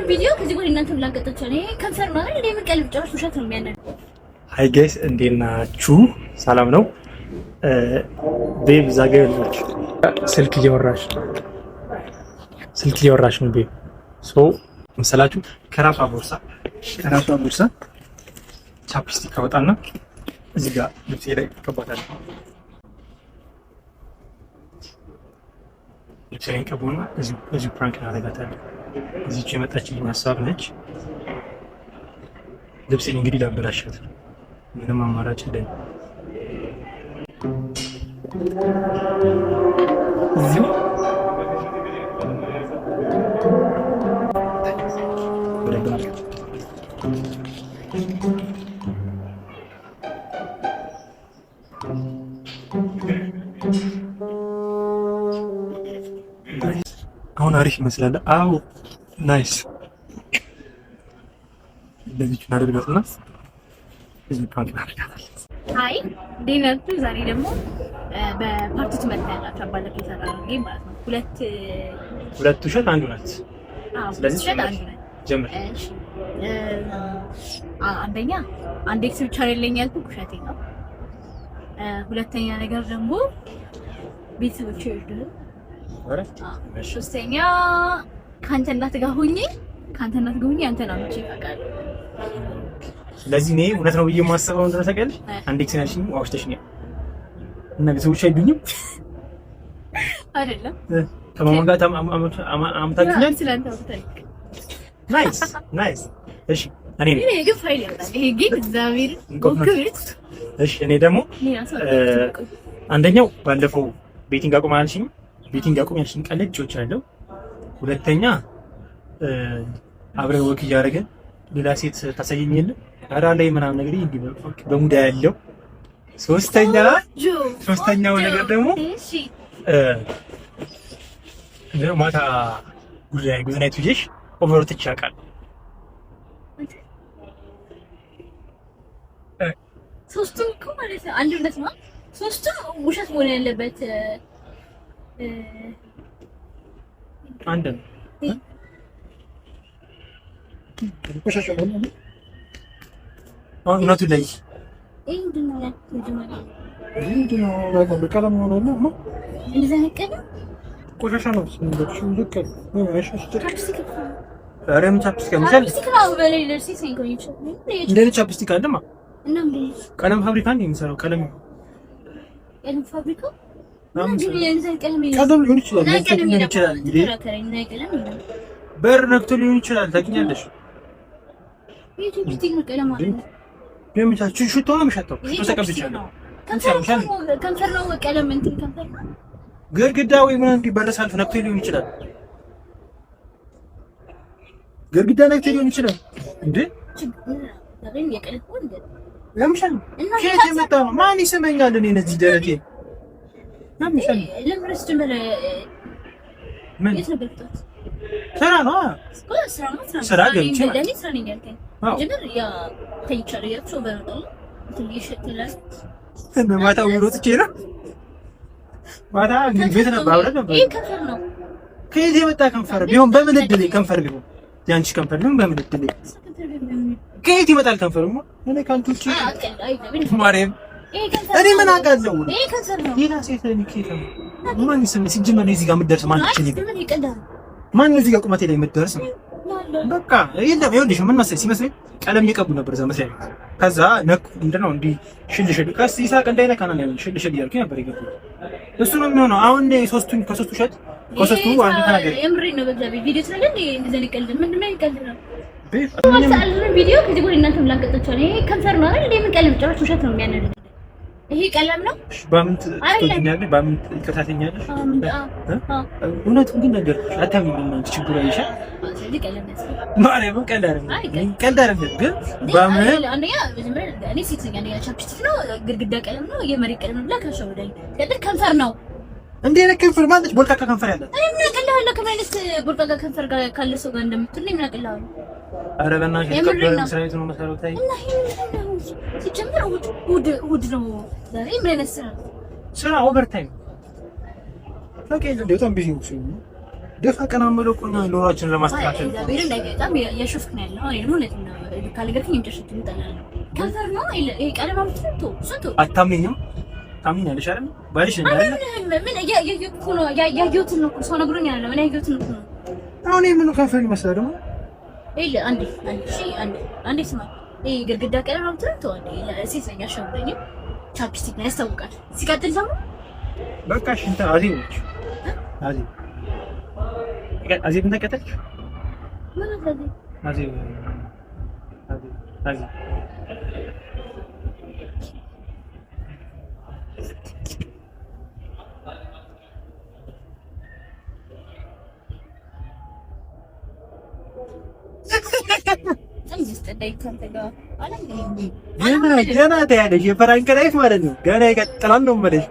ቪዲዮ ከዚህ በኋላ እናንተም ላንቀጥቻለሁ። ይሄ ከንፈር ነው አይደል? የምንቀልብ ጭራሽ ውሸት ነው የሚያናድድ። Hi guys፣ እንዴት ናችሁ? ሰላም ነው። Babe እዛ ጋ ያላችሁ ስልክ እያወራሽ ስልክ እያወራሽ ነው babe። So መሰላችሁ ከራሷ ቦርሳ chapstick አወጣና እዚህ ጋር ልብሴ ላይ ቀባታለሁ። ልብሴ ላይ ቀቡና እዚሁ prank እናደርጋታለን። እዚች የመጣችልኝ ሀሳብ ነች። ልብሴን እንግዲህ ላበላሻት ነው። ምንም አማራጭ የለኝም። እዚሁ በደንብ ናት። አሁን አሪፍ ይመስላል። አዎ nice። እንደዚህ እናደርጋትና እዚህ prank እናደርጋታለን። Hi፣ እንዴት ናችሁ? ዛሬ ደግሞ በ part two መጥተናል። ባለፈው የሰራነው game ማለት ነው። ሁለት ሁለት ውሸት አንዱ ናት። አዎ፣ ስለዚህ ውሸት አንዱ ናት። ጀምር። እሺ፣ አንደኛ አንድ ex ብቻ ነው ያለኝ ያልኩህ ውሸቴ ነው። ሁለተኛ ነገር ደግሞ ቤተሰቦቼ ይወዱሃል። ኧረ እሺ። ሶስተኛ ከአንተ እናት ጋር ሆኜ አንተን አምቼ አውቃለሁ። ስለዚህ እኔ እውነት ነው ብዬ የማስበው እንደሆነ ታውቂያለሽ። አንድ ex ያልሽኝ ዋሽተሽኛል እና ቤተሰቦች አይዱኝም። አይደለም። ከማማ ጋር አምታችኛል። ስለአንተ አውርተን። Nice, nice። እሺ እኔ ነኝ። ይሄ ግን ፋይል ያወጣል። ይሄ ግን እግዚአብሔር ሞክሩት። እሺ እኔ ደግሞ አንደኛው ባለፈው betting አቁም አልሽኝ፣ betting አቁም ያልሽኝ ቀልድ ጮቻለሁ። ሁለተኛ አብረን walk እያደረግን ሌላ ሴት ታሳየኝ የለ ኧረ ላይ ምናምን ነገር እንዲህ በሙዳ ያለው። ሶስተኛው ነገር ደግሞ እሺ ማታ good night ብዬሽ over ወጥቼ አውቃለሁ። ሶስቱም እኮ ማለት ነው አንድ እውነት ነው። ሶስቱም ውሸት መሆን ያለበት አንድ ነው። ቆሻሻ ነው። አሁን እውነቱን ላይ ይሄ ምንድን ነው ያልኩት መጀመሪያ? ምንድን ነው? ቀለም የሆነ ነው። እንደዚህ አይነት ቀለም ቆሻሻ ነው። ልክ Chapstick እኮ ነው። ኧረ ምን chapstick ያምሻል? Chapstick ነው በሌለ ሴት ነኝ እኮ ይችላል። እንደ አይነት chapstick አለማ እና ምንድን ነው? ቀለም ፋብሪካ እንደ የሚሰራው ቀለም። ቀለም ፋብሪካ ምንድን ነው? የእንትን ቀለም የለም። ቀለም ሊሆን ይችላል። ናይ ቀለም ሊሆን የለም። ይችላል እንግዲህ። ተከራከረኝ። ናይ ቀለም የለም። በር ነክቶ ሊሆን ይችላል። ታውቂኛለሽ። ይሄ chapstick ነው፣ ቀለም አይደለም። የሚቻችሁ ሽቶ ነው የሚሸተው። ይሄ ሽቶ Chapstick ተቀብቻለሁ። ነው። ከንፈር እኮ ነው፣ ከንፈር ነው ቀለም እንትን ከንፈር ነው። ግድግዳ ወይ ምናምን እንዲህ በር ሳልፍ ነክቶ ሊሆን ይችላል። ግድግዳ ነክቶ ሊሆን ይችላል። እንዴ ችግር የቀለም እኮ እንደ ያምሻል። እና ከየት የመጣ ነው? ማን ይስመኛል? እኔ እነዚህ ደረቴ ያምሻል። ለምን ጀመረ? ምን የት ነበር ፍታት? ስራ ነው። እኮ ስራ ነው፣ ስራ ነው። ስራ ገብቼ ለእኔ ስራ ነኝ ያልከኝ። አዎ። ጀመር ያ ተኝቻለሁ እያልኩ ሰው በመጣው እንትን ይሸትላል። ማታ ውሎ ትቼ ነው። ማታ እንግዲህ ቤት ነበር፣ አብረን ነበር። ይሄ ከንፈር ነው። ከየት የመጣ ከንፈር ቢሆን በምን እድሌ ከንፈር ቢሆን የአንቺ ከንፈር ቢሆን በምን እድሌ ከየት ይመጣል ከንፈር? እኔ ከአንቺ ውጪ ማርያም ይሄ ከንፈር እኔ ነው። ምን አውቃለሁ? ይሄ ከንፈር ነው። ሌላ ሴት እኔ ከየት ነው? ማን ይስም ሲጀመር እዚህ ጋር የምትደርስ ማን ነች? እኔ ጋር ምን ይቀዳል? ማን ነው እዚህ ጋር ቁመቴ ላይ የምትደርስ ነው? በቃ የለም። ይኸውልሽ ምን መሰለኝ ሲመስለኝ ቀለም እየቀቡ ነበር እዛ መስሪያ ቤት። ከዛ ነኩ ምንድን ነው እንዲህ ሽል ሽል ቀስ ይሳቅ እንዳይነካ ነው ያለኝ። ሽል ሽል እያልኩኝ ነበር የገቡት። እሱ ነው የሚሆነው። አሁን ሶስቱን ከሶስቱ ውሸት ከሶስቱ አንዱ ተናገሪ። የምሬን ነው። በእግዚአብሔር ቪዲዮ ስላለ እንዴ እንደዚህ አይነት ቀልድ ምንድን ነው? ቀልድ ነው። ቪዲዮ ከዚህ በኋላ እናንተም ላንቀጥቻለሁ። ይሄ ከንፈር ነው አይደል? የምን ቀለም ጭራሽ ውሸት ነው የሚያናድድ። ይሄ ቀለም ነው። በምን ትወጂኛለሽ? በምን ይቅርታ ትይኛለሽ? እውነቱን ግን ነገርኩሽ። አታምኚኝም አንቺ። ችግሩ አይሻል ማርያምን ቀልድ አይደለም፣ ቀልድ አይደለም። ግን በምን አንደኛ መጀመሪያ እኔ ሴት ነኝ። አንደኛ chapstick ነው፣ ግድግዳ ቀለም ነው፣ የመሬት ቀለም ነው ብላ ከሸወደኝ። ሲቀጥል ከንፈር ነው። እንዴ አይነት ከንፈር ማለት ቦልቃቃ ከንፈር ያላት እኔ ምን አውቅልሃለሁ? ከምን አይነት ቦልቃቃ ከንፈር ጋር ካለ ሰው ጋር እንደምትል እኔ ምን አውቅልሃለሁ? ኧረ በእናትሽ የተከበረ መስሪያ ቤት ነው መሰረው። ታይ እና ይሄ ምንድን ነው ሲጀምር? እሑድ እሑድ እሑድ ነው ዛሬ። ምን አይነት ስራ ነው? ስራ overtime በጣም busy ነው። ደፋ ቀና የምለው እኮ ኑሯችንን ለማስተካከል አታምኚኝም? ታምኚኛለሽ አይደል? ባልሽ ነኝ አይደል? ያየሁትን ነው ሰው ነግሮኝ አይደለም። እኔ ያየሁትን ነው። አሁን የምኑ ከንፈር ይመስላል ደግሞ? አንዴ ስማ፣ ይሄ ግድግዳ ቀለም አምጥተው አንዴ ሴት ነኝ አሸውደኝም chapstick ነው ያስታውቃል። ሲቀጥል ደግሞ በቃ እሺ እንትን አዜብ ነች። አዜብ አዜብ ታውቂያታለሽ? አዜብ አዜብ ገና ገና ታያለሽ። የ prank life ማለት ነው። ገና ይቀጥላል ነው የምልሽ።